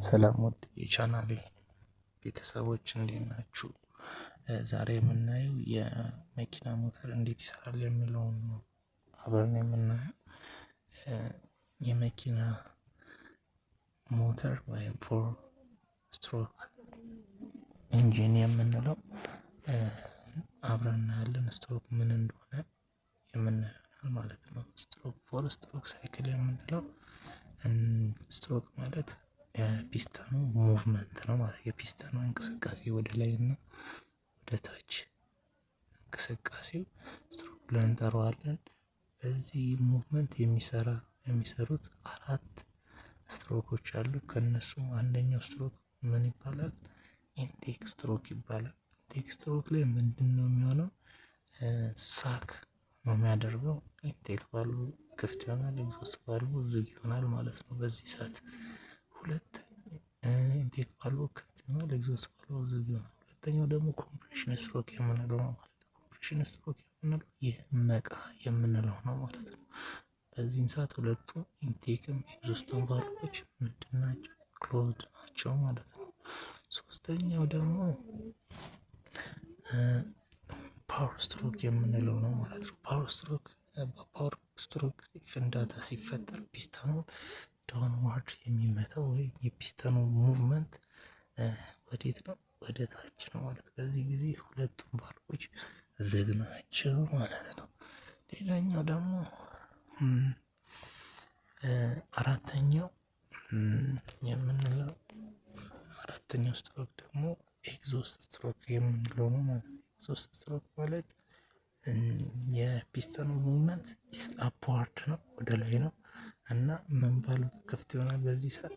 ሰላም ውድ የቻናሌ ቤተሰቦች፣ እንዴት ናችሁ? ዛሬ የምናየው የመኪና ሞተር እንዴት ይሰራል የሚለውን ነው አብረን የምናየው። የመኪና ሞተር ወይም four stroke engine የምንለው አብረን እናያለን። ስትሮክ ምን እንደሆነ የምናየው ማለት ነው። Stroke፣ four stroke cycle የምንለው፣ ስትሮክ ማለት የ piston ኑ movement ነው ማለት፣ የፒስተኑ እንቅስቃሴ ወደ ላይ እና ወደ ታች እንቅስቃሴው ስትሮክ ብለን እንጠራዋለን። በዚህ movement የሚሰሩት አራት ስትሮኮች አሉ። ከእነሱም አንደኛው ስትሮክ ምን ይባላል? Intake stroke ይባላል። Intake stroke ላይ ምንድነው የሚሆነው? Suck ነው የሚያደርገው። Intake valve ክፍት ይሆናል፣ exhaust valve ዝግ ይሆናል ማለት ነው። በዚህ ሰዓት ሁለት intake valve ክፍት ይሆናል፣ exhaust valve ዝግ ይሆናል። ሁለተኛው ደግሞ compression stroke የምንለው ነው ማለት ነው። Compression stroke የምንለው የእመቃ የምንለው ነው ማለት ነው። በዚህን ሰዓት ሁለቱ intake ም exhaust ም valve ኦች ምንድን ናቸው? Closed ናቸው ማለት ነው። ሶስተኛው ደግሞ power stroke የምንለው ነው ማለት ነው። Power stroke፣ በ power stroke ፍንዳታ ሲፈጠር piston ኑ downward የሚመታው ወይም የ piston ኑ movement ወዴት ነው? ወደ ታች ነው ማለት። በዚህ ጊዜ ሁለቱም ቫልቮች ዝግ ናቸው ማለት ነው። ሌላኛው ደግሞ አራተኛው የምንለው፣ አራተኛው ስትሮክ ደግሞ exhaust stroke የምንለው ነው ማለት ነው። Exhaust stroke ማለት የ piston ኑ movement upward ነው፣ ወደ ላይ ነው እና ምን ቫልቭ ክፍት ይሆናል በዚህ ሰዓት?